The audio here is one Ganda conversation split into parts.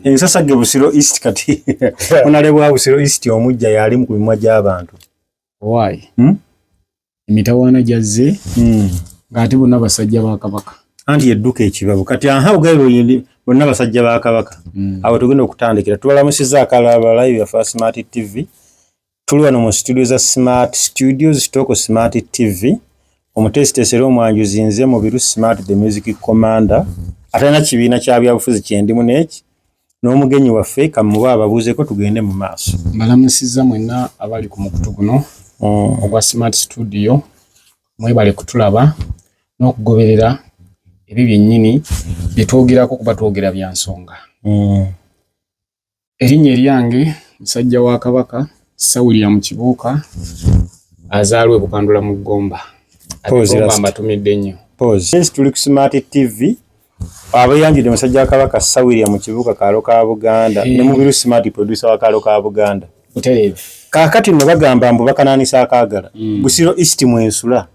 Ensasagge Busiro East kati onalebwa Busiro East omujja yali mu mimwa gy'abantu. Why? Emitawaana gyazze ng'ate bonna basajja ba Kabaka. Anti yedduka ekibabu kati aha ugabe bonna basajja ba Kabaka. Awo tugenda okutandikira tubalamusizza akalaba live ya First Smart TV. Tuli wano mu studio za Smart Studios Stoko Smart TV. Omuteesiteesi era omwanjuzi nze Mubiru Smart the Music Commander. Atalina kibiina kya byabufuzi kyendimu n'eki n'omugenyi waffe kamuba ababuuzeeko tugende mu maaso. Mbalamusizza mwenna abali ku mukutu guno ogwa Smart Studio, mwebale kutulaba n'okugoberera ebyo byennyini bye twogerako kuba twogera bya nsonga. Erinnya eryange musajja wa Kabaka Sawulya Kibuuka, azaalwa e Bukandula mu Ggomba. Ggomba mbatumidde nnyo. Pause. Tuli ku Smart TV. Abeyanjudde musajja wa Kabaka Sawulya mu Kibuuka Kaalo ka Buganda ne Mubiru Smart producer wa Kaalo ka Buganda. Butereevu. Kaakati nno bagamba mbu bakanaanisa akaagala. Busiro East mwensula.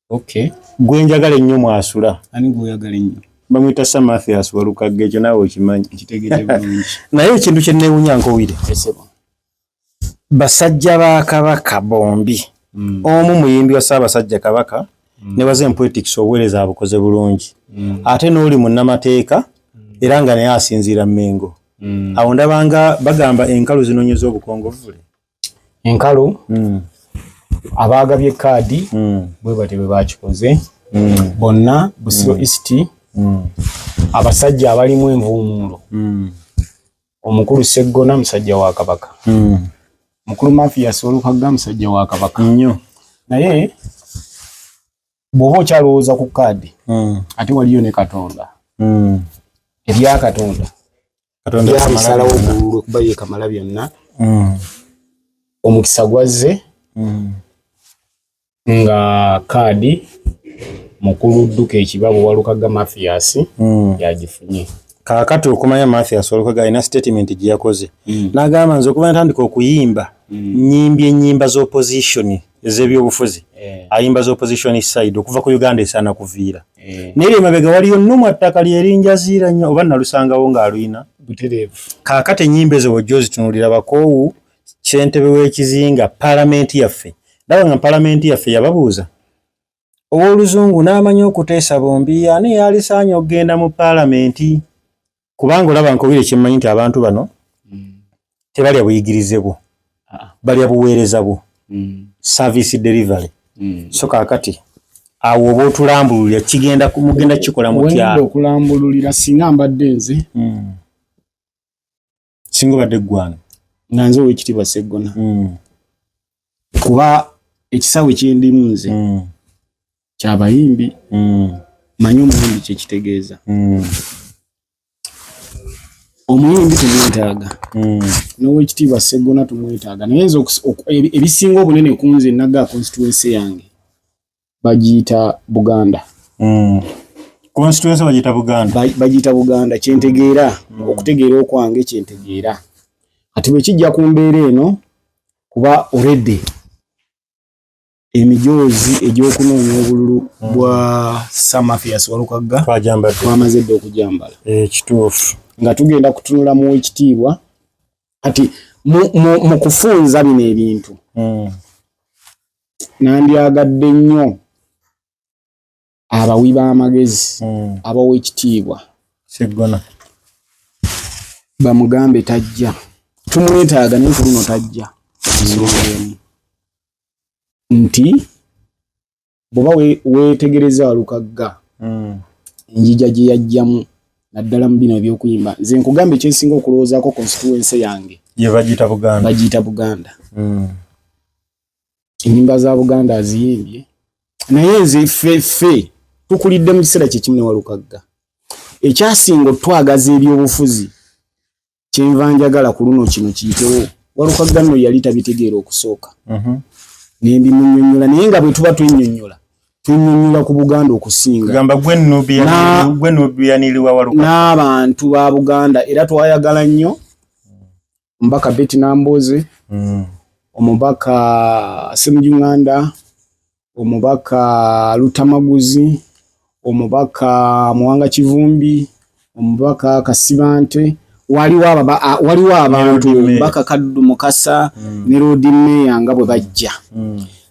Okay. Gwe njagala ennyo mwasula. Ani gw'oyagala ennyo? Bamuyita Sir Mathias Walukagga, ekyo naawe okimanyi. Nkitegedde bulungi. Naye ekintu kye neewuunya nkowire. Esebo. Basajja ba Kabaka bombi. Omu muyimbi wa Ssaabasajja Kabaka ne waze politics obuweereza abukoze bulungi. Ate n'oli munnamateeka era nga naye asinziira Mmengo. Awo ndabanga bagamba enkalu zinoonyeza obukongovvule. Enkalu abaagabye kaadi bwe batyo bwe bakikoze bonna Busiro East abasajja abalimu envuumuulo omukulu Sseggona musajja wa Kabaka, mukulu Mathias Walukagga musajja wa Kabaka nnyo. Naye bw'oba okyalowooza ku kaadi ate waliyo ne Katonda. Ebya Katonda Katonda byabisalawo obululu kuba ye kamala byonna. Omukisa gwazze nga kaadi mukulu dduka ekibabu Walukagga Mathias yagifunye. Kaakati okumanya Mathias Walukagga alina statement gye yakoze n'agamba nze okuva natandika okuyimba nyimbye ennyimba z'opposition ez'ebyobufuzi, ayimba z'opposition side okuva ku Uganda esaana kuviira, naye emabega waliyo nnumwa ttaka lyerinjaziira nnyo oba nalusangawo ng'aluyina. Butereevu. Kaakati ennyimba ezo bw'ojja ozitunuulira bakoowu ssentebe w'ekizinga paalamenti yaffe ndaba nga paalamenti yaffe yababuuza ow'oluzungu n'amanyi okuteesa bombi ani yalisaanye okugenda mu paalamenti, kubanga olaba nkobire kyemmanyi nti abantu bano tebalya buyigirize bwo, balya buweereza bwo, service delivery. So kaakati awo oba otulambululira kigenda mugenda kikola mutya? Wengenda okulambululira singa mbadde nze Singa obadde ggwano nga nze ow'ekitiibwa Sseggona, kuba ekisaawe kyendimu nze kyabayimbi, manyi omuyimbi kyekitegeeza. Omuyimbi tumwetaaga, n'owekitiibwa Sseggona tumwetaaga, naye nze ebisinga obunene ku nze naga constituency yange bagiyita Buganda. Constituency bagiyita Buganda. Bagiyita Buganda kyentegeera, okutegeera okwange kyentegeera. Kati bwe kijja ku mbeera eno, kuba already emijoozi egy'okunoonya obululu bwa Sir Mathias Walukagga twajambadde, twamaze dda okujambala. Kituufu. Nga tugenda kutunula mu ekitiibwa kati mu kufunza bino ebintu, nandyagadde nnyo abawi b'amagezi abawa ekitiibwa Sseggona bamugambe tajja, tumwetaaga naye ku luno tajja. Ensonga emu nti bw'oba weetegereza Walukagga enjija gye yajjamu naddala mu bino ebyokuyimba, nze nkugamba ekyensinga okulowoozaako constituency yange ye bagiyita Buganda. Bagiyita Buganda. Ennyimba za Buganda aziyimbye, naye nze ffe tukulidde mu kiseera kyekimu ne Walukagga. Ekyasinga otwagaza ebyobufuzi kyenva njagala ku luno kino kiyitewo, Walukagga nno yali tabitegeera okusooka, nembimunnyonnyola, naye nga bwe tuba twennyonnyola twennyonnyola ku Buganda okusinga. Gamba gwe Nubianiriwa Walukagga n'abantu ba Buganda, era twayagala nnyo omubaka Betty Nambooze, omubaka Ssemujju Nganda, omubaka Lutamaguzi, omubaka Muwanga Kivumbi, omubaka Kasibante, Waliwo abantu Mbaka Kaddu Mukasa ne Lord Mayor nga bwe bajja.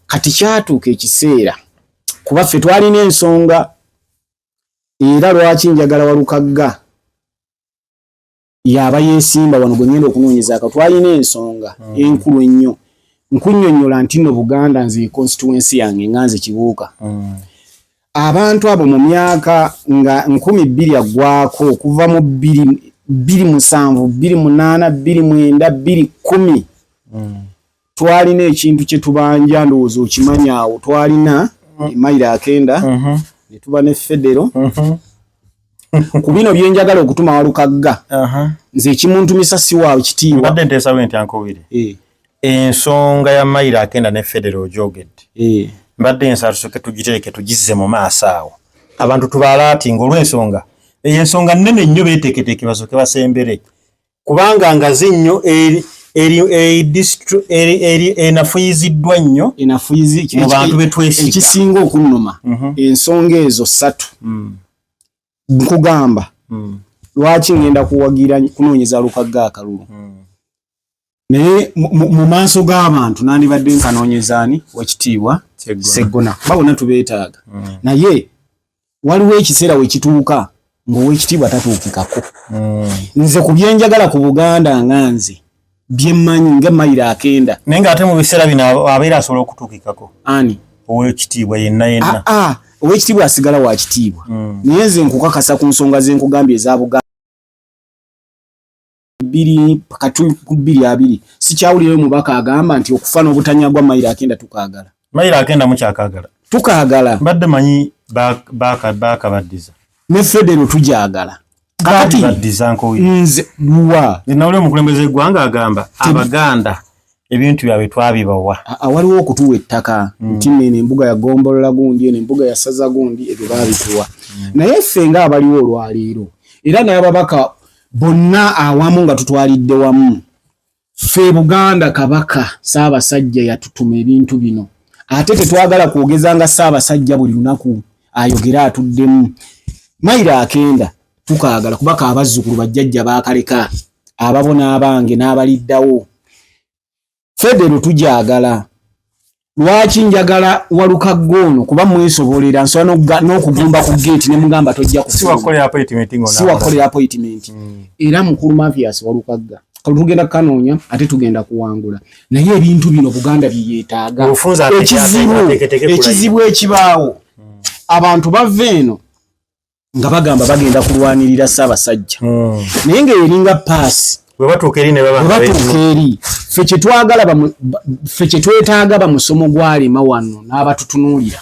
Kati kyatuuka ekiseera, kuba ffe twalina ensonga, era lwaki njagala Walukagga yaba yeesimba wano gwe ngenda okunoonyeza aka, twalina ensonga enkulu ennyo. Nkunnyonnyola nti nno Buganda nze constituency yange nga nze Kibuuka. Abantu abo mu myaka nga 2000 aggwako, okuva mu 2007, 2008, 2009, 2010, twalina ekintu kye tubanja, ndowooza okimanyi awo. Twalina mayiro akenda, ne tuba ne federo. Ku bino byenjagala okutuma Walukagga, nze ekimuntumisa si waawe kitiibwa. Mbadde nteesawo nti ankubire. Ensonga ya mayiro akenda ne federo ogyogedde. Mbadde nsaba tusooke tugitereke, tugizze mu maaso awo, abantu tubaalaati ng'olw'ensonga eyo, ensonga nnene nnyo, beeteeketeeke basooke basembere, kubanga ngazi nnyo eri enafuyiziddwa nnyo enafuyizi mu bantu betwesiga. Ekisinga okunnuma, ensonga ezo ssatu, nkugamba lwaki ngenda kuwagira kunoonyeza Lukagga akalulu, naye mu maaso g'abantu nandibadde nkanoonyezaani wekitiibwa Seggona, kuba bonna tubeetaaga. Naye waliwo ekiseera wekituuka ng'owekitiibwa tatuukikako. Nze ku byenjagala ku Buganda, nga nze byemmanyi nga mayiro akenda, naye ng'ate mu biseera bino abeera asobola okutuukikako? Ani? Owekitiibwa yenna yenna. Ah, owekitiibwa asigala wa kitiibwa, naye nze nkukakasa ku nsonga zenkugambye eza Buganda, bbiri katu ku 2020 sikyawulirayo mubaka agamba nti okufa n'obutanyagwa mayiro akenda tukaagala. Mayiro akenda mukyakaagala? Tukaagala. Mbadde manyi baakabaddiza. Ne federo tugyagala. Kakati baddiza nkowi. Nze luwa? Nawuli omukulembeze eggwanga agamba Abaganda ebintu byabwe twabibawa. Waliwo okutuwa ettaka nti nno eno embuga ya gombolola gundi, eno embuga ya ssaza gundi, ebyo baabituwa. Naye ffe ng'abaliwo olwaleero era n'ababaka bonna awamu nga tutwalidde wamu, ffe Buganda, Kabaka Ssaabasajja yatutuma ebintu bino, ate tetwagala kwogezanga Ssaabasajja buli lunaku ayogere atuddemu. Mayiro akenda tukaagala kubaka abazzukulu bajjajja baakaleka, ababo n'abange n'abaliddawo. Federo tugyagala. Lwaki njagala Walukagga ono? Kuba mwesobolera, nsobola n'okugumba ku geeti ne mugamba tojja si wakukolera appointment ng'onaawula. Si wakukolera appointment. Era mukulu Mathias Walukagga kale tugenda kukanoonya, ate tugenda kuwangula, naye ebintu bino Buganda byeyeetaaga. Obufunze Ekizibu ateeketeeke kulayira. Ekizibu ekibaawo, abantu bava eno nga bagamba bagenda kulwanirira Ssaabasajja, naye ng'eringa paasi. Bwe batuuka eri ne baba bwe batuuka eri, ffe kyetwetaaga bamusomo gwalema wano n'abatutunuulira.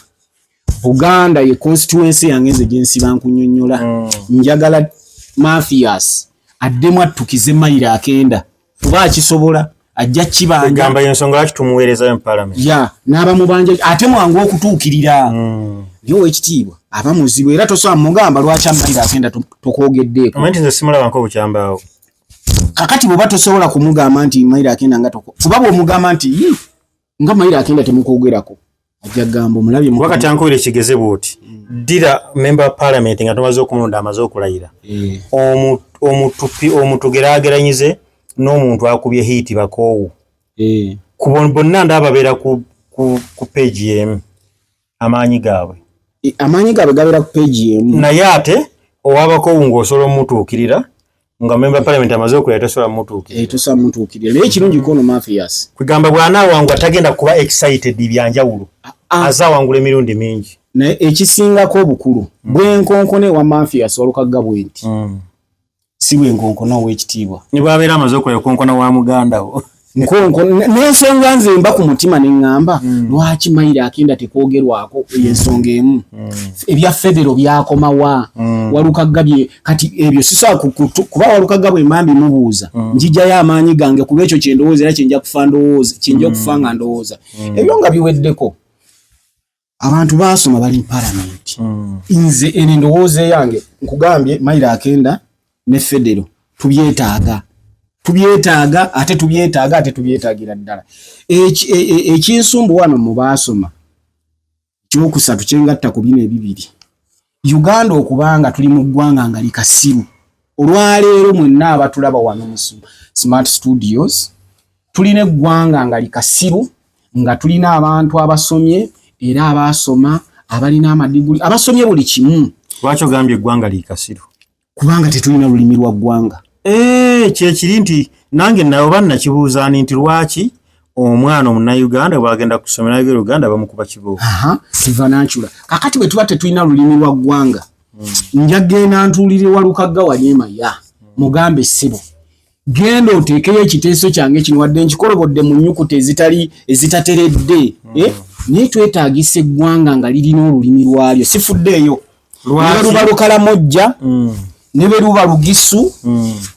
Buganda ye constituency yange nze gyensiba nkunyonnyola. Njagala Mathias addemu attukize mayiro akenda, kuba akisobola, ajja kibanja. Egamba yensonga lwaki tumuweerezayo mu parliament. Ya n'abamubanja ate mwangu okutuukirira, naye owekitiibwa aba muzibu, era tosobola mugamba lwaki amayiro akenda tokwogeddeeko. Omanyi nti nze simulaba nk'obukyambaawo. Kakati bw'oba tosobola kumugamba nti mayiro akenda nga toko, kuba bw'omugamba nti, "Yii, nga mayiro akenda temukwogerako," ajja kugamba omulabye. Kuba kati ankubira ekigeze bw'oti, ddira member wa parliament nga tumaze okumulonda, amaze okulayira, omutugeraageranyize n'omuntu akubye hit bakoowu. Ku bonna ndaba babeera ku page y'emu, amaanyi gaabwe. Amaanyi gaabwe gabeera ku page emu. Naye ate owabakoowu ng'osobola omutuukirira, nga member parliament amaze okulayira tosobola mumutuukirira. Tosobola mumutuukirira, naye ekirungi kono Mathias Kugamba bw'anaawangula tagenda kuba excited byanjawulo, aze awangula emirundi mingi. Naye ekisingako obukulu, bwenkonkona ewa Mathias Walukagga bwe nti, si bwenkonkona ow'ekitiibwa. Ne bw'abeera amaze okulayira, konkona wa muganda wo. Nkonko n'ensonga nze mba ku mutima ne ŋŋamba lwaki mayiro akenda tekwogerwako. Eyo ensonga emu. Ebya federo byakomawa? Walukagga bye kati ebyo sisobola kuba Walukagga bwe mba mbimubuuza, njijayo amaanyi gange, kuba ekyo kyendowooza era kyenja kufa ndowooza, kyenja okufa nga ndowooza. Ebyo nga biweddeko, abantu baasoma bali mu palamenti. Nze eno endowooza eyange, nkugambye mayiro akenda ne federo tubyetaaga, tubyetaaga, ate tubyetaaga, ate tubyetaagira ddala. Ekinsumbu wano mu baasoma, ekyokusatu kyengatta ku bino ebibiri, Uganda okubanga tuli mu ggwanga nga likasiru. Olwaleero mwenna abatulaba wano mu Smart Studios, tulina eggwanga nga likasiru, nga tulina abantu abasomye era abaasoma, abalina amadiguli, abasomye buli kimu. Lwaki ogambye eggwanga likasiru? Kubanga tetulina lulimi lwa ggwanga. Kyekiri nti nange nawe oba nakibuuzaani nti lwaki omwana omunnayuganda bwagenda kusomera ayogera Oluganda bamukuba kibooko? Vernacular. Kakati bwe tuba tetulina lulimi lwa ggwanga, nja genda ntuulire Walukagga wali emaya, mugambe, ssebo, genda oteekeyo ekiteeso kyange kino, wadde nkikolobodde mu nnyukuta ezitali ezitateredde, naye twetaagisa eggwanga nga lirina olulimi lwalyo. Sifuddeeyo ne luba Lukalamojja, ne bwe luba Lugisu,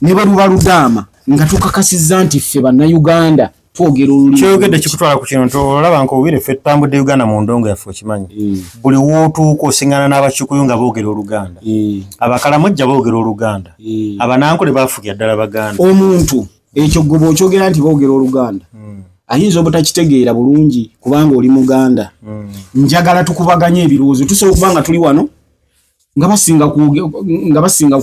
ne bwe luba Ludaama, nga tukakasizza nti ffe Bannayuganda twogera olulimi. Kyogedde kikutwala ku kino nti olaba nka obubire ffe tutambudde Uganda mu ndongo yaffe, okimanyi, buli wootuuka osiŋŋana n'Abakikuyu nga boogera Oluganda, Abakalamojja boogera Oluganda, Abanankole baafukira ddala Baganda. Omuntu ekyo gwe bw'okyogera nti boogera Oluganda, ayinza obutakitegeera bulungi kubanga oli Muganda. Njagala tukubaganye ebirowoozo. Tusobola okuba nga tuli wano nga basinga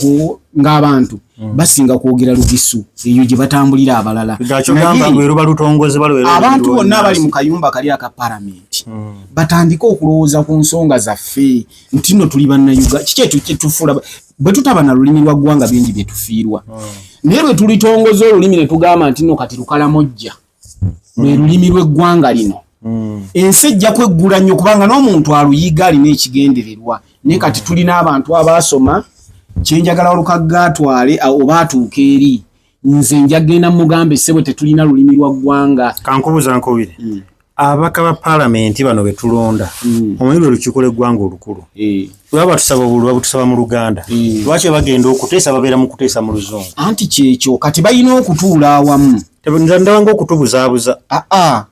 ng'abantu basinga kwogera Lugisu, eyo gye batambulira abalala. Kyogamba lwe luba lutongozebwa lwe Abantu bonna abali mu kayumba kali aka palamenti batandike okulowooza ku nsonga zaffe nti nno tuli Bannayuganda. Kiki ekyo kyetufuula bwe tutaba na lulimi lwa ggwanga? Bingi bye tufiirwa. Naye lwe tulitongoza olulimi ne tugamba nti nno kati Lukalamojja lwe lulimi lw'eggwanga lino, ensi ejja kweggula nnyo, kubanga n'omuntu aluyiga alina ekigendererwa. Naye kati tulina abantu abaasoma. Kyenjagala Walukagga atwale oba atuuke eri, nze nja genda mugambe, ssebo, tetulina lulimi lwa ggwanga. Kankubuuza nkubire, ababaka ba paalamenti bano be tulonda, omanyi lwe lukiiko lw'eggwanga olukulu, lwaba batusaba obululu babutusaba mu Luganda. Lwaki bagenda okuteesa babeera mu kuteesa mu Luzungu? Anti kyekyo, kati balina okutuula awamu. Nze ndaba ng'okutubuzaabuza. Aa,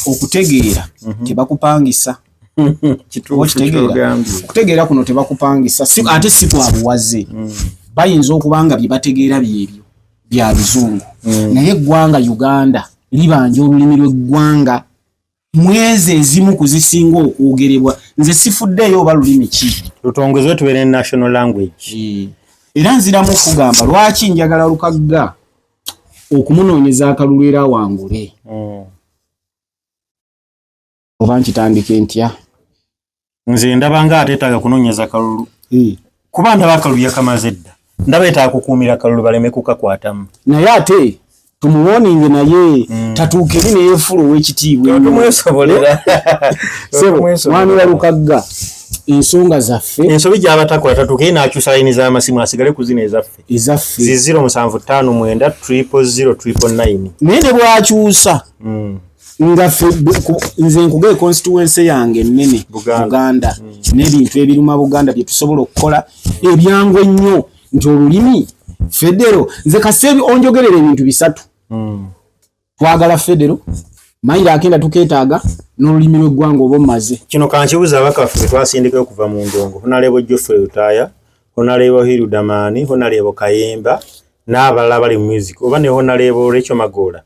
okutegeera tebakupangisa. Kituufu. Okitegeera? Kyogambye. Okutegeera kuno tebakupangisa, ate si kwa buwaze. Bayinza okuba nga bye bategeera byebyo bya Luzungu, naye eggwanga Uganda libanja olulimi lw'eggwanga mwezi ezimu ku zisinga okwogerebwa. Nze sifuddeeyo oba lulimi ki. Lutongozwe tubeere ne national language. Era nziramu okugamba lwaki njagala Lukagga okumunoonyeza akalulu era awangule. Oba nkitandike ntya? Nze ndaba nga ateetaaga kunoonyeza kalulu, kuba ndaba akalulu yakamaze dda. Ndaba etaaga kukuumira kalulu baleme kukakwatamu. Naye ate tumuwoninge, naye tatuuka eri neyefuula ow'ekitiibwa ennyo. Tumwesobolera. Ssebo, mwami wa Lukagga, ensonga zaffe Ensobi gy'abatakola, tatuuke n'akyusa layini z'amasimu, asigale ku zino ezaffe. Ezaffe. Zi 0759 000 999. Naye ne bwakyusa, nga ffe nze nkugaye constituency yange ennene. Buganda. Buganda n'ebintu ebiruma Buganda bye tusobola okukola ebyangu ennyo, nti olulimi, federo. Nze kaseebi onjogerera ebintu bisatu: twagala federo, mayiro akenda tukeetaaga, n'olulimi lw'eggwanga, oba omaze. Kino kankibuza ababaka baffe be twasindikayo okuva mu ndongo: Honourable Geoffrey Lutaaya, Honourable Hiludamani, Honourable Kayemba n'abalala abali mu music, oba ne Honourable Rachel Magoola,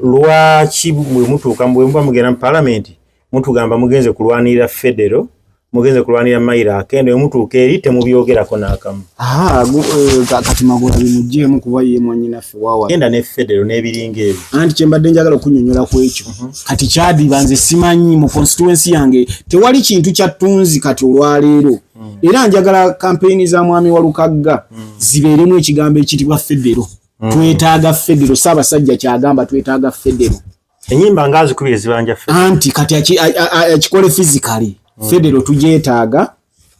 lwaki bwe mutuuka, bwe muba mugenda mu palamenti, mutugamba mugenze kulwanirira federo, mugenze kulwanirira mayiro akenda, bwe mutuuka eri temubyogerako n'akamu? Aha, kati Magola bimuggyeemu kuba ye mwannyinaffe wawa. Genda ne federo n'ebiringa ebyo. Anti kyembadde njagala okunyonyola ku ekyo, kati kyadiba nze simanyi mu constituency yange tewali kintu kya ttunzi. Kati olwaleero era njagala kampeyini za mwami wa Lukagga zibeeremu ekigambo ekiyitibwa federo. Twetaaga federo. Ssaabasajja kyagamba, twetaaga federo. Enyimba nga azikubira ezibanja federo. Anti kati akikole physically. Federo tugyetaaga,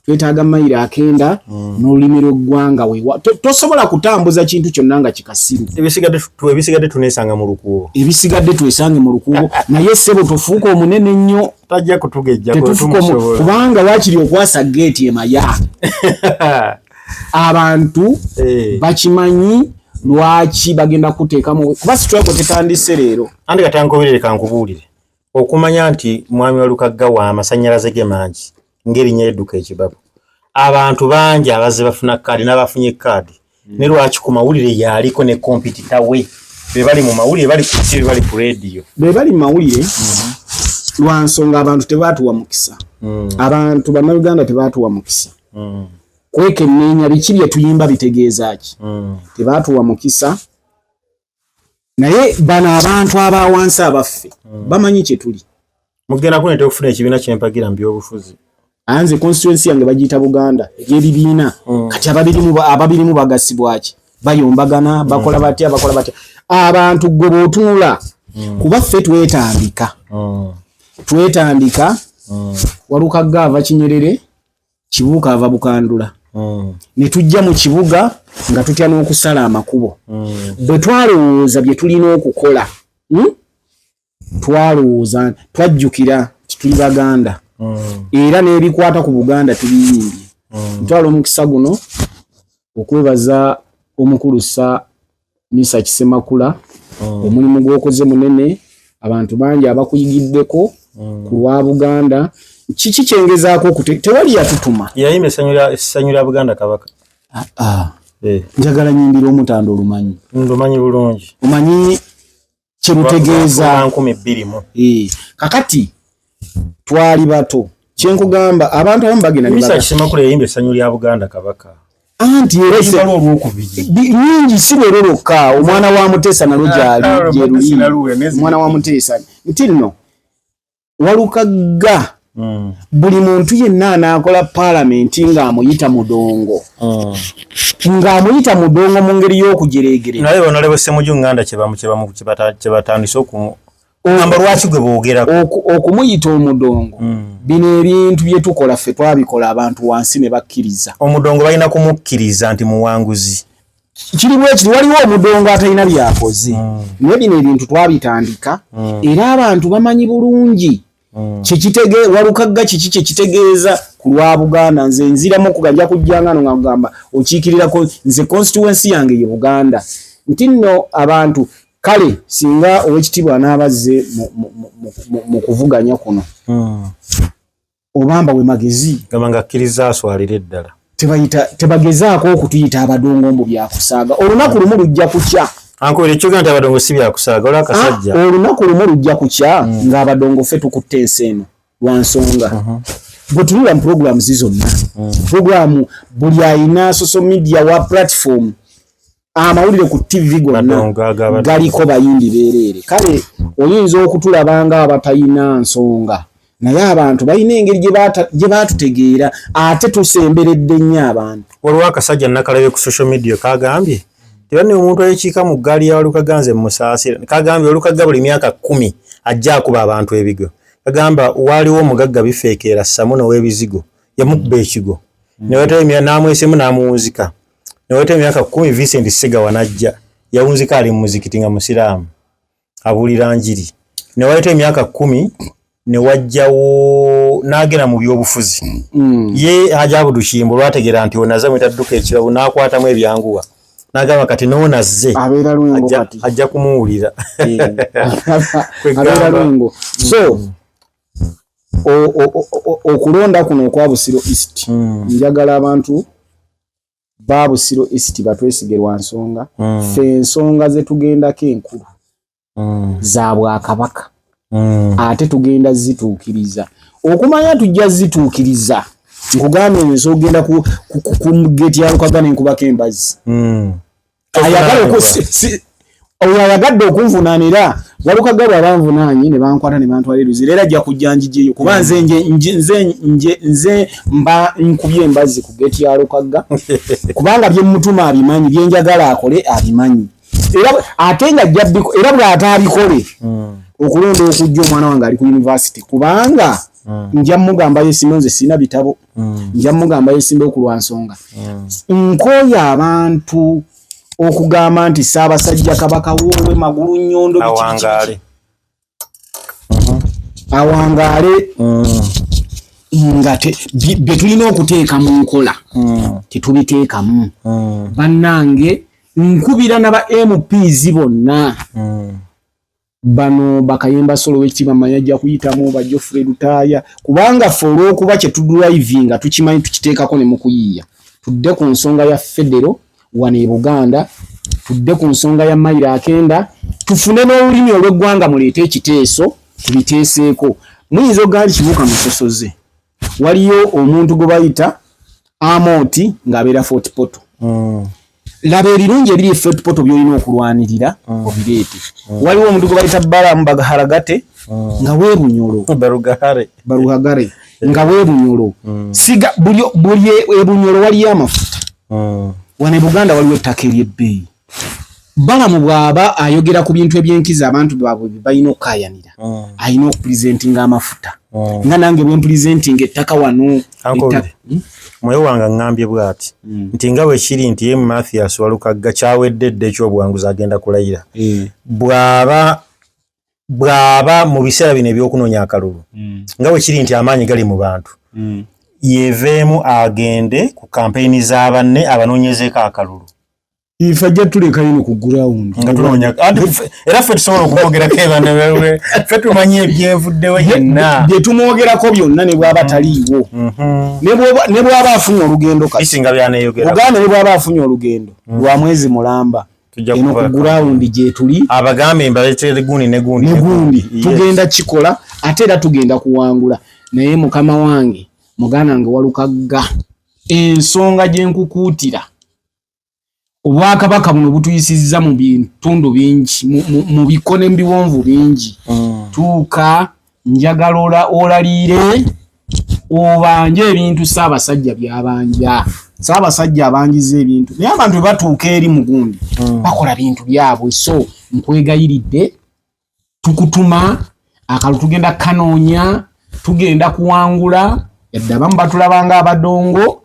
twetaaga mayiro akenda n'olulimi lw'eggwanga. Wewa tosobola kutambuza kintu kyonna nga kikasiru. Ebisigadde tuneesanga mu lukuubo. Ebisigadde twesange mu lukuubo, naye ssebo, tofuuka omunene nnyo. Tajja kutugejja. Tetufuuka kubanga wakiri okwasa geeti emaya abantu bakimanyi lwaki bagenda kuteekamu, kuba struggle tetandise leero. Anti katankubirire, kankubuulire, okumanya nti mwami wa Lukagga wa amasannyalaze ge mangi ng'erinnya edduka ekibabu, abantu bangi abazze bafuna kaadi n'abafunye kaadi, ne lwaki ku mawulire yaliko ne competitor we be bali mu mawulire, bali ku TV, bali ku rediyo? Be bali mu mawulire lwa nsonga abantu tebaatuwa mukisa. Abantu Bannayuganda tebaatuwa mukisa. Kwekenneenya biki bye tuyimba bitegeeza ki. Tebaatuwa mukisa, naye bano abantu aba wansi abaffe bamanyi kye tuli. Mugenda kuneta okufuna ekibiina kyempagira mu byobufuzi. Anze constituency yange bagiyita Buganda ebyebibiina. Kati ababirimu bagasibwaki? Bayombagana, bakola batya, bakola batya. Abantu gwe bw'otunula, kuba ffe twetandika, twetandika. Walukagga ava Kinyerere, Kibuuka ava Bukandula, ne tujja mu kibuga nga tutya n'okusala amakubo. Bwe twalowooza bye tulina okukola, Twalowooza, twajjukira nti tuli Baganda, era n'ebikwata ku Buganda tubiyimbye. Ntwala omukisa guno okwebaza omukulu Sa Misa Kisemakula. Omulimu gw'okoze munene, abantu bangi abakuyigiddeko ku lwa Buganda. Kiki kyengezaako okute? Tewali yatutuma. Yayimba essanyu lya Buganda Kabaka. Ah, ah. Njagala nyimbira Omutanda. Olumanyi? Ndumanyi bulungi. Omanyi kyerutegeeza? 2000. Kakati twali bato, kyenkugamba abantu abamu bagenda ne Misa Kisemakula yayimba essanyu lya Buganda Kabaka. Anti era Yayimba lwo olwokubiri. Nyingi, si lwero lwokka. Omwana wa Muteesa nalwo gyali. Ah, gyeruli. Naluwe, nezi- Omwana wa Muteesa nti nno Walukagga, buli muntu yenna anaakola paalamenti ng'amuyita mudongo, ng'amuyita mudongo mu ngeri y'okujereegerera. Naye Honorable Ssemujju Nganda kyebatandise okugamba, lwaki gwe boogerako? Okumuyita omudongo, bino ebintu bye tukola ffe twabikola abantu wansi ne bakkiriza. Omudongo balina kumukkiriza nti muwanguzi. Kiri bwe kiri, waliwo omudongo atalina byakoze, naye bino ebintu twabitandika era abantu bamanyi bulungi kyekitege Walukagga kiki kyekitegeeza ku lwa Buganda. Nze nziramu okuga nja kujjanga no nga kugamba okiikirirako nze, constituency yange ye Buganda, nti nno abantu kale singa owekitiibwa anaabazze mu kuvuganya kuno, obamba we magezi. Gamba nga akkiriza aswalire ddala. Tebayita, tebagezaako okutuyita abadongo mbu byakusaaga. Olunaku lumu lujja kukya. Ankubira ekyoga nti abadongo si byakusaaga, olwo akasajja. Ah, olunaku lumu lujja kukya ng'abadongo ffe tukutte ensi eno lwa nsonga. Gwe tunula mu programs zonna, programu buli ayina social media wa platform, amawulire ku TV gonna Badongo ag'abadongo. galiko bayimbi beereere. Kale oyinza okutulaba nga abatalina nsonga, naye abantu balina engeri gye baatutegeera, ate tusemberedde nnyo abantu. Waliwo akasajja nakalabye ku social media kagambye tebanne omuntu ayekiika mu ggaali ya Walukagga, nze musaasira. Kagambye Walukagga buli myaka 10 ajja akuba abantu ebigo. Kagamba waaliwo omugagga Bifeekeera Samuno w'ebizigo, yamukuba ekigo neweta n'amwesemu n'amuwunzika. Neweta emyaka 10, Vincent Ssegawa n'ajja yawunzika ali mu muzikiti nga musiraamu abuulira njiri. Newayita emyaka 10, ne wajjawo n'agenda mu byobufuzi. Ye Haji Abudu Kiyimba olwategeera nti onaze mwitadduka ekibabu, n'akwatamu ebyanguwa n'agamba kati noonazze Abeera Lwengo. Kati ajja kumuwulira. Abeera Lwengo. So okulonda kuno okwa Busiro East, njagala abantu ba Busiro East batwesige lwa nsonga. Ffe ensonga ze tugendako enkulu za bwakabaka, ate tugenda zituukiriza. Okumanya tujja zituukiriza, nkugambye nze ogenda ku geeti ya Lukaga nenkubako embazzi. Ayagala oyo ayagadde okunvunaanira Walukaga, bw'aba nvunaanye ne bankwata ne bantwala e Luzira, era ajja kujja njijeyo, kuba nze nze mba nkubye embazzi ku geeti ya Lukagga, kubanga bye mutuma abimanyi, bye njagala akole abimanyi, era ate nga ajja era bw'ataabikole, okulonda okujja omwana wange ali ku university, kubanga nja mugamba yesimbe, nze sirina bitabo, nja mugamba yesimbe okulwa nsonga. Nkooye abantu okugamba nti Ssaabasajja Kabaka woowe magulu nnyondo, biki, biki, biki. Awangaale. Awangaale, nga bye tulina okuteeka mu nkola tetubiteekamu. Bannange, nkubira naba MPs bonna, bano bakayemba solo wekitiibwa manyi ajja kuyitamu, ba Geoffrey Lutaaya, kubanga ffe olw'okuba kye tudrivinga tukimanyi, tukiteekako ne mu kuyiiya. Tudde ku nsonga ya federo wano e Buganda, tudde ku nsonga ya mayiro akenda, tufune n'olulimi olw'eggwanga, muleete ekiteeso tubiteeseeko. Muyinza okugamba nti Kibuuka musosoze. Waliyo omuntu gwe bayita Amooti ng'abeera Fort Portal. Laba ebirungi ebiri e Fort Portal by'olina okulwanirira obireete. Waliwo omuntu gwe bayita Balamu Bagaharagate nga weebunyolo. Barugahare. Baruhagare nga weebunyolo. Siga buli buli ebunyolo waliyo amafuta. Wano e Buganda waliwo ettaka ery'ebbeeyi. Balamu bw'aba ayogera ku bintu ebyenkizo abantu baabwe bye balina okukaayanira, alina okupulizentinga amafuta. Nga nange bwe mpulizentinga ettaka wano. Mwoyo wange aŋŋambye bw'ati nti nga bwe kiri nti ye Mathias Walukagga kyawedde dda eky'obuwanguzi agenda kulayira. Bw'aba mu biseera bino eby'okunoonya akalulu, nga bwe kiri nti amaanyi gali mu bantu, yeeveemu agende ku kampeyini za banne abanoonyezeeko akalulu. Ife ajja tulekayo no ku ground. Nga tunoonya era ffe tusobola okumwogerako ebana ffe tumanyi ebyevuddewo yenna. Bye tumwogerako byonna ne bw'aba taliiwo. Ne bw'aba afunye olugendo kati. Bisinga by'aneeyogera. Buganda ne bw'aba afunye olugendo lwa mwezi mulamba. Eno ku ground gye tuli. Abagambe mbaleetere gundi ne gundi. Ne gundi. Tugenda kikola ate era tugenda kuwangula. Naye mukama wange muganda wange Walukagga ensonga gye nkukuutira. Obwakabaka buno butuyisizza mu bitundu bingi, mu biko ne mu biwonvu bingi. Tuuka njagala olaliire obanje ebintu Ssaabasajja by'abanja. Ssaabasajja abanjiza ebintu naye abantu bwe batuuka eri mugundi bakola bintu byabwe. So nkwegayiridde tukutuma akalulu tugenda kanoonya, tugenda kuwangula. Yadde abamu batulabanga abadongo,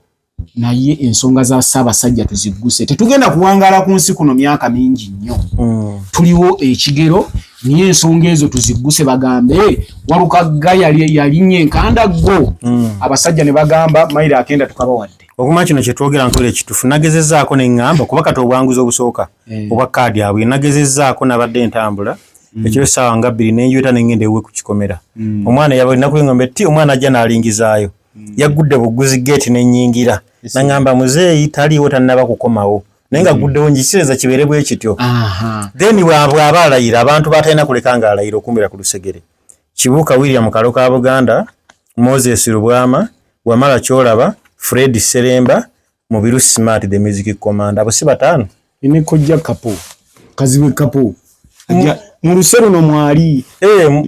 naye ensonga za Ssaabasajja tuzigguse. Tetugenda kuwangaala ku nsi kuno myaka mingi nnyo. Tuliwo ekigero, naye ensonga ezo tuzigguse. Bagambe Walukagga yalinnya enkanda ggo. Abasajja ne bagamba mayiro akenda tukabawadde. Okuma kino kye twogera nkola ekituufu nagezezzaako ne ŋŋamba kuba kati obwanguzi obusooka obwa kaadi abwe nagezezzaako nabadde ntambula ekiro essaawa nga 2 nenjweta ne ŋŋenda ewuwe ku kikomera. Omwana yaba ennaku y'engombe ti omwana ajja n'alingizaayo. Yaggudde bugguzi geeti ne nnyingira. N'aŋŋamba muzeeyi taliiwo tannaba kukomawo. Naye nga guddewo njikiriza kibeere bwe kityo. Then bw'aba alayira abantu batalina kuleka ng'alayira okumbira ku lusegere. Kibuuka William Kalo ka Buganda, Moses Lubwama, Wamala Kyolaba, Fred Sseremba, Mubiru Smart the music commander. Abo si bataano? Ne Kojja Kapo, Kazibwe Kapo. Mu luse luno mwali.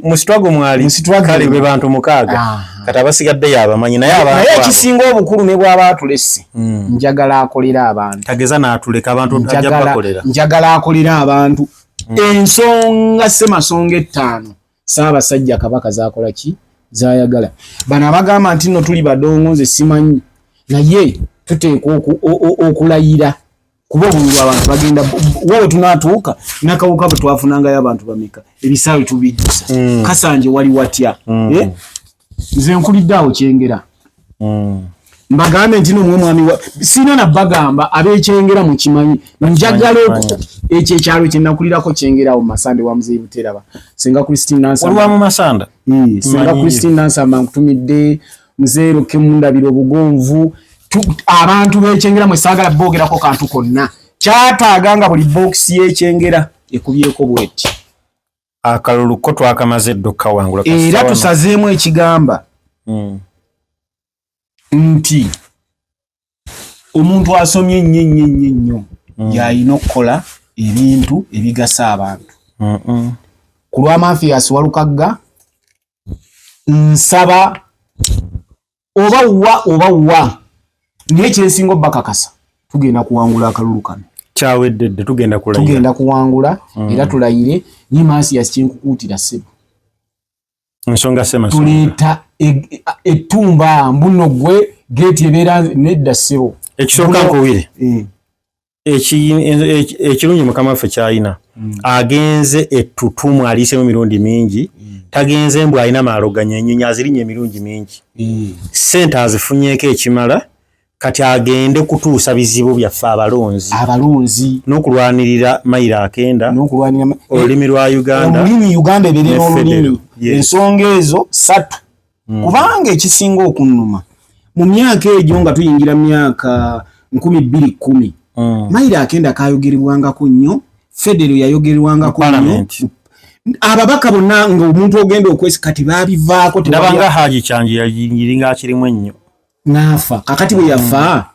Mu struggle mwali. Kale be bantu 6. Kati abasigadde yabamanyi naye abantu. Naye ekisinga obukulu ne bw'aba atulese. Njagala akolera abantu. Tageza n'atuleka abantu ajja bakolera. Njagala akolera abantu. Ensonga ssemasonga 5 Ssaabasajja Kabaka zaakola ki? Zaayagala. Bano abagamba nti nno tuli badongo nze simanyi. Naye tuteekwa okulayira. Kuba obululu abantu bagenda wawe tunaatuuka nakawuka bwe twafunangayo abantu bameka ebisaawe tubijjusa. Kasanje wali watya? Nze nkulidde awo Kyengera. Mbagambe nti no mwami wa sina na bagamba ab'ekyengera mukimanyi. Njagala ekyo ekyalo kye nakulirako Kyengera awo Masande wa Muzeeyi Buteraba. Senga Christine Nansamba. Oli wa mu Masanda? Senga Christine Nansamba nkutumidde Muzeeyi Roke Mundabira obugonvu. Abantu b'ekyengera mwe saagala boogerako kantu konna. Kyataaga nga buli box y'ekyengera ekubyeko bweti. Akalulu ko twakamaze dda okukawangula. Era tusazeemu ekigamba nti omuntu asomye nnyo nnyo nnyo nnyo y'alina okukola ebintu ebigasa abantu. Ku lwa Mathias Walukagga nsaba oba wa oba wa naye kyensinga obbakakasa tugenda kuwangula akalulu kano. Kyawedde dda tugenda kulayira. Tugenda kuwangula era tulayire. Ni Mathias kyenkukuutira ssebo. Ensonga ssemasonga. Tuleeta ettumba mbuno gwe geeti ebeera nedda ssebo. Ekisooka nkuwire. Ekirungi mukama waffe ky'alina. Agenze ettutumu aliisemu emirundi mingi. Tagenze mbu alina maaloganya ennyonyi azirinnya emirundi mingi. Ssente azifunyeeko ekimala kati agende kutuusa bizibu byaffe abalonzi. Abalonzi. N'okulwanirira mayiro akenda. N'okulwanirira olulimi lwa Uganda. Olulimi Uganda ebeere Ne n'olulimi. federal. Yes. Ensonga ezo 3. Kubanga ekisinga okunnuma mu myaka egyo nga tuyingira myaka 2010. Mayiro akenda kayogerebwangako nnyo, federal yayogerwangako nnyo. Parliament. Ababaka bonna ng'omuntu ogenda okwesi kati baabivaako. Ndabanga Haji Kyanjo yalinga akirimu ennyo. N'afa. Kakati bwe yafa,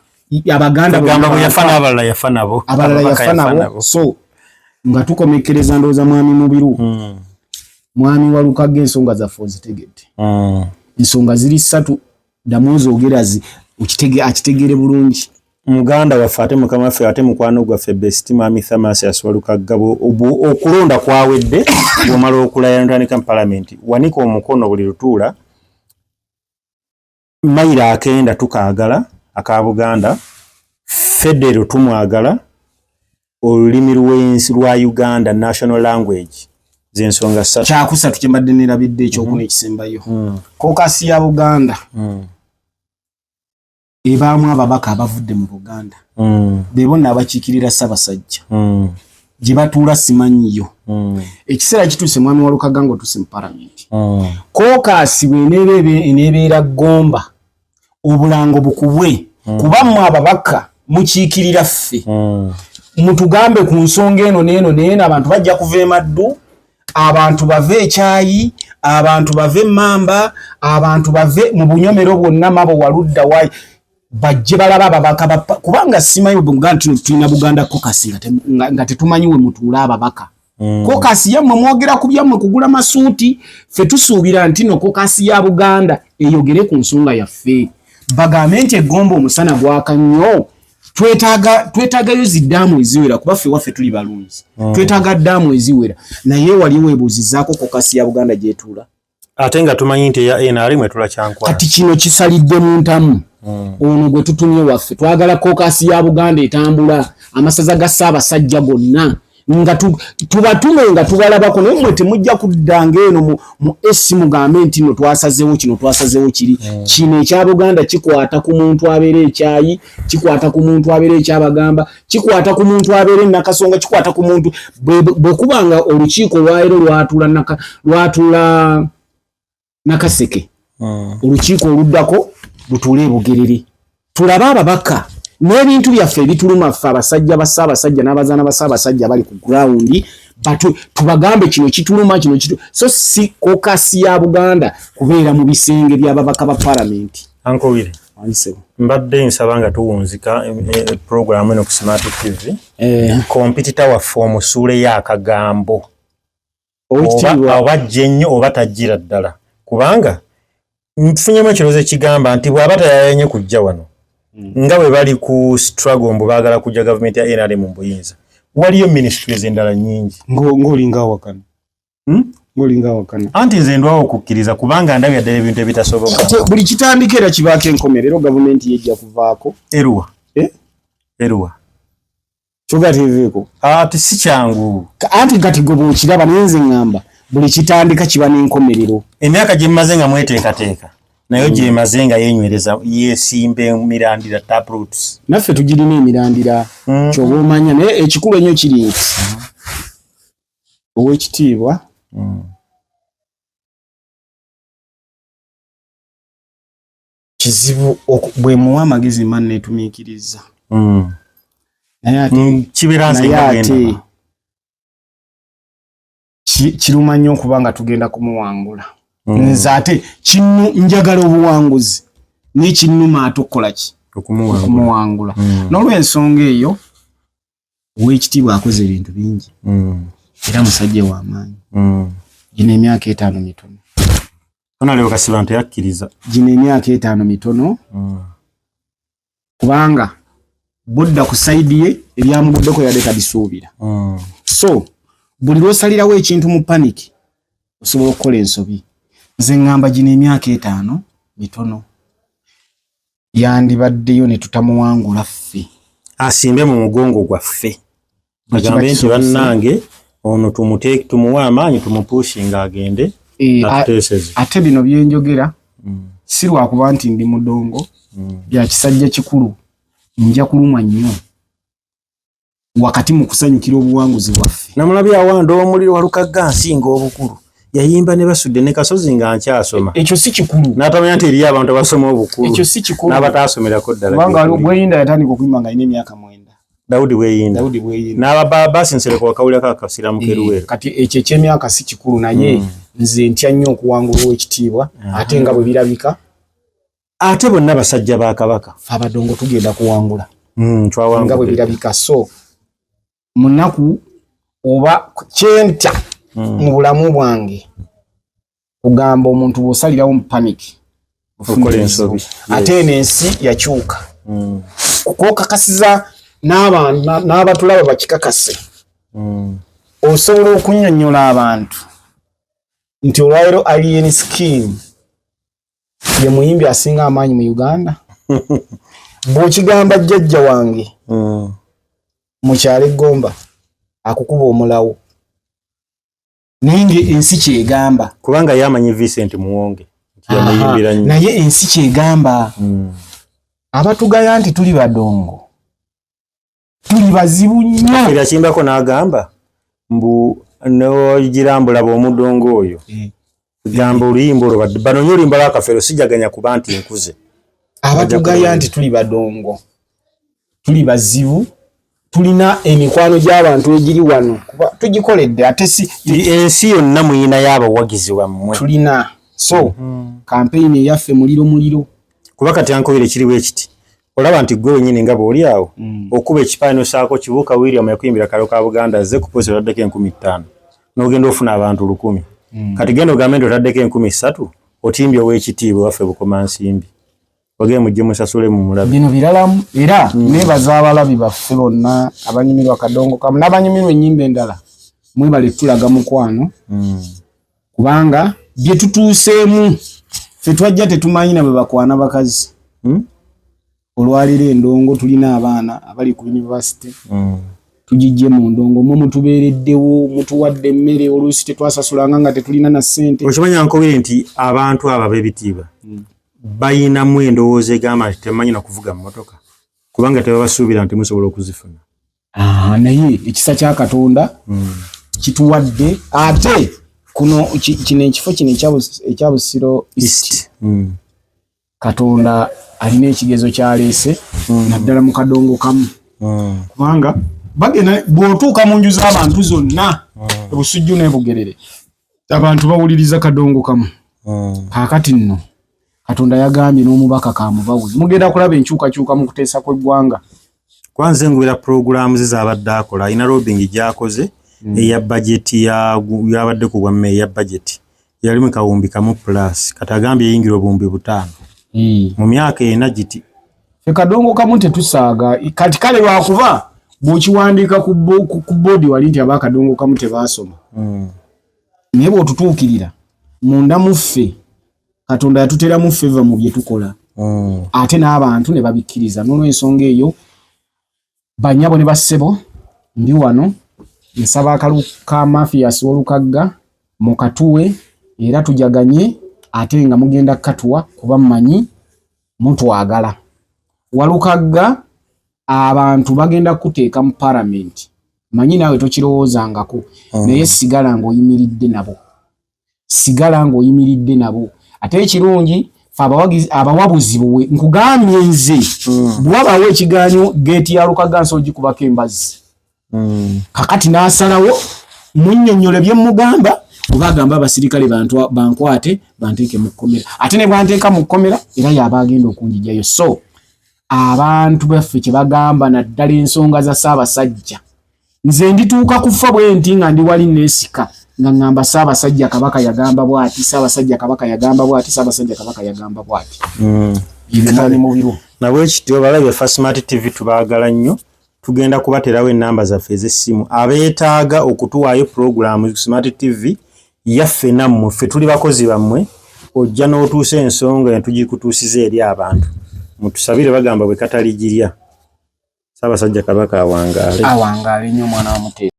Abaganda Kugamba bwe yafa n'abalala yafa nabo. Abalala Ababaka yafa nabo. So nga tukomekkereza, ndowooza mwami Mubiru, mwami Walukagga, ensonga zaffe ozitegedde. Ensonga ziri ssatu, ddamu ozoogera akitegeere bulungi. Muganda waffe ate mukama waffe ate mukwano gwaffe best mwami Thamasias Walukagga, okulonda kwawedde, bw'omala okulayira notandika mu palamenti, wanika omukono buli lutuula, mayiro akenda tukaagala aka Buganda, federo tumwagala, olulimi lw'ensi lwa Uganda national language, zensonga ssatu. Kyakusatu kyembadde nerabidde, ekyokuna ekisembayo, caucus ya Buganda ebaamu ababaka abavudde mu Buganda, be bonna abakiikirira Ssaabasajja. Gye batuula simanyiyo. Ekiseera kituuse, mwami Walukagga, nga otuuse mu palamenti, caucus bw'eneeba eneebeera Gomba, obulango bukubwe, kuba mmwe ababaka mukiikirira ffe. Mutugambe ku nsonga eno n'eno n'eno. Abantu bajja kuva emaddu, abantu bave ekyayi, abantu bave emmamba, abantu bave mu bunyomero bwonna, mabo waludda wayi, bajje balaba ababaka kubanga simanyi bwe nti tulina Buganda caucus nga tetumanyi we mutuula ababaka. Caucus yammwe mwogera ku byammwe kugula masuuti. Ffe tusuubira nti no caucus ya Buganda eyogere ku nsonga yaffe, bagambe nti egomba omusana gwaka nnyo, twetaagayo ziddaamu eziwera, kuba ffe waffe tuli balunzi, twetaaga ddaamu eziwera. Naye wali weebuuzizaako caucus ya Buganda gyetuula? Ate nga tumanyi nti eya NRM etula Kyankwala. Kati kino kisalidde mu ntamu. Ono gwe tutumye waffe, twagala caucus ya Buganda etambula amasaza ga Ssaabasajja gonna, nga tubatume nga tubalabako. Naye mmwe temujja kuddanga eno mu esi mugambe nti no twasazeewo kino, twasazeewo kiri. Kino ekya Buganda kikwata ku muntu abeera ekyayi, kikwata ku muntu abeera ekyabagamba, kikwata ku muntu abeera enakasonga, kikwata ku muntu bwe kuba nga olukiiko lwaleero lwatuula Nakaseke, olukiiko oluddako lutuule ebugerere, tulabe ababaka n'ebintu byaffe ebituluma ffe abasajja ba Ssaabasajja n'abazaana ba Ssaabasajja bali ku ground, tubagambe kino kituluma, kino kitu. So si caucus ya Buganda kubeera mu bisenge by'ababaka ba palamenti. Uncle Willy, Wansebo. Mbadde nsaba nga tuwunzika programu eno ku Smart TV, competitor waffe omusuuleyo akagambo. Owekitiibwa, oba ajja ennyo oba tajjira ddala, kubanga nfunyemu ekirowoozo ekigamba nti bw'aba tayayanye kujja wano, nga bwe bali ku struggle mbu baagala kujja gavumenti ya NRM mu buyinza, waliyo ministries endala nnyingi. Ng'olinga awakana. Ng'olinga awakana. Anti nze ndwawo okukkiriza, kubanga ndabya ddala ebintu ebitasoboka. Ate buli kitandika era kibaako enkomerero. Gavumenti yejja kuvaako. Eruwa? Eh? Eruwa? Kyoga teveeko. Ati si kyangu. Anti kati gwe bw'okiraba, naye nze ŋŋamba buli kitandika kiba n'enkomerero. Emyaka gye mmaze nga mweteekateeka nayo gyemaze nga yenywereza, yesimba emirandira, tap roots. Naffe tugirina emirandira, kyoba omanya. Naye ekikulu ennyo kiri nti owekitiibwa kizibu bwe muwa amagezi mba neetumiikiriza, naye ate Kibeera nze naye nga ate bwendaba. Kiruma nnyo okuba nga tugenda kumuwangula. Nze ate kinu njagala obuwanguzi, naye kinnuma ate okukola ki? Okumuwangula. Okumuwangula. N'olwensonga eyo, owekitiibwa akoze ebintu bingi era musajja w'amaanyi. Gino emyaka 5 mitono. Honorable Kasibantu yakkiriza. Gino emyaka 5 mitono, kubanga budda ku side ye ebyamuguddeko yadde tabisuubira. So buli lwosalirawo ekintu mu panic osobola okukola ensobi. Nze ŋŋamba gino emyaka 5 mitono, yandibaddeyo ne tutamuwangula ffe. Asimbe mu mugongo gwaffe. Bwe kiba Agambe nti kisobose. bannange ono tumuwe amaanyi, tumupushinga agende atuteeseze. Ate bino byenjogera si lwakuba nti ndi mudongo, bya kisajja kikulu. Nja kulumwa nnyo wakati mu kusanyukira obuwanguzi bwaffe. Namulabye awanda omuliro, Walukagga nsinga obukulu, yayimba ne Basudde ne Kasozi nga nkyasoma. Ekyo si kikulu. N'atamanya nti eriyo abantu abasoma obukulu Ekyo si kikulu. n'abataasomerako ddala. Kubanga waliwo Bweyinda, yatandika okuyimba nga alina emyaka 9. Dawudi Bweyinda. Dawudi Bweyinda. N'ababa Nsereko wakawulirako akasiramu keruweero. Kati ekyo ekyemyaka si kikulu, naye nze ntya nnyo okuwangula owekitiibwa, ate nga bwe birabika. Ate bonna basajja ba Kabaka. Fe abadongo tugenda kuwangula. Nga bwe birabika. So munaku oba kyentya mu bulamu bwange kugamba omuntu bw'osalirawo mu panic okola ensobi. Ate eno ensi yakyuka. Kwokakasiza n'abatulaba bakikakase. Osobola okunnyonnyola abantu nti olwaleero Alien Skin ye muyimbi asinga amaanyi mu Uganda. Bw'okigamba jjajja wange mu kyalo Eggomba akukuba omulawo, naye nga ensi kyegamba. Kubanga yamanyi Vincent Muwonge yamuyimbira nnyo. Naye ensi kyegamba. Abatugaya nti tuli badongo, tuli bazibu nnyo. Era kimbako n'agamba mbu nogirambula bw'omudongo oyo. Gamba oluyimba olwo banonye oluyimba lwa Kafeero sijaganya kuba nti nkuze. Abatugaya nti tuli badongo, tuli bazibu, tulina emikwano gy'abantu egiri wano kuba tugikoledde ate si ensi yonna muyinayo abawagizi bammwe. Tulina. So kampeyini eyaffe muliro muliro. Kuba kati ankubira kiriwo ekiti olaba nti gwe wenyini nga bw'oli awo okuba ekipaani osaako Kibuuka William yakuyimbira kalo ka Buganda azze ku posi otaddeko 5000 n'ogenda ofuna abantu 1000. Kati genda ogambe nti otaddeko 3000 otimbye ow'ekitiibwa waffe Bukomansimbi. Wageye mujje musasule mu mulabe. Bino biralamu era nebaza abalabi baffe bonna abanyumirwa Kadongo Kamu n'abanyumirwa ennyimba endala, mwebale tulaga mukwano. Kubanga bye tutuuseemu ffe twajja tetumanyi na bwe bakwana bakazi. Olwaleero endongo tulina abaana abali ku university. Tugijje mu ndongo, mwe mutubeereddewo, mutuwadde emmere, oluusi tetwasasulanga nga tetulina na ssente. Okimanya nkobere nti abantu abo ab'ebitiibwa bayinamu endowooza egamba nti temanyi na kuvuga mmotoka kubanga tebabasuubira nti musobola okuzifuna. Naye ekisa kya Katonda kituwadde ate kuno kino ekifo kino ekya Busiro East. Katonda alina ekigezo kyaleese naddala mu Kadongo Kamu. Kubanga bagenda bw'otuuka mu nju z'abantu zonna Busujju n'Ebugerere abantu bawuliriza Kadongo Kamu. Kaakati nno Katonda yagambye n'omubaka kamubawe, mugenda kulaba enkyukakyuka mu kuteesa kw'eggwanga. Kwanza engubira pulogulaamu ze z'abadde akola, alina lobbying gy'akoze eya bajeti yabadde ku bwa mmeeya eya bajeti yali mu 5,000 plus, kati agambye eyingira 5,000 mu myaka 4 giti. Ffe Kadongo Kamu tetusaaga kati, kale lwakuba bw'okiwandiika ku boodi wali nti aba Kadongo Kamu tebaasoma. Naye bw'otutuukirira munda mu ffe Katonda yatuteramu favor mu bye tukola. Ate n'abantu ne babikkiriza. N'olw'ensonga eyo bannyabo ne bassebo ndi wano nsaba akalu ka Mathias Walukagga mukatuwe era tujaganye ate nga mugenda katuwa kuba mmanyi mutwagala. Walukagga abantu bagenda kuteeka mu palamenti, manyi naawe tokirowoozangako, naye sigala ng'oyimiridde nabo. Sigala ng'oyimiridde nabo. Ate ekirungi fe abawabuzi buwe nkugambye nze bw'wabaawo ekiganyo geeti ya Lukagga nsobola ogikubako embazzi. Kakati n'asalawo munnyonnyole bye mmugamba oba agamba abasirikale bankwate banteeke mu kkomera, ate ne bwanteeka mu kkomera era y'aba agenda okunjigyayo. So abantu baffe kye bagamba naddala ensonga za Ssaabasajja, nze ndituuka kufa bwe nti nga ndi wali neesika nga ŋŋamba Ssaabasajja Kabaka yagamba bw'ati, Ssaabasajja Kabaka yagamba bw'ati, Ssaabasajja Kabaka yagamba bw'ati. Ebyo mu biro. Nabwe kityo balabe fa Smart TV tubaagala nnyo, tugenda kubaterawo ennamba zaffe ez'essimu abeetaaga okutuwaayo pulogulaamu Smart TV yaffe nammwe, ffe tuli bakozi bammwe, ojja n'otuusa ensonga ne tugikutuusiza eri abantu. Mutusabire bagamba bwe kataligirya. Ssaabasajja Kabaka awangaale. Awangaale nnyo omwana wa Muteesa.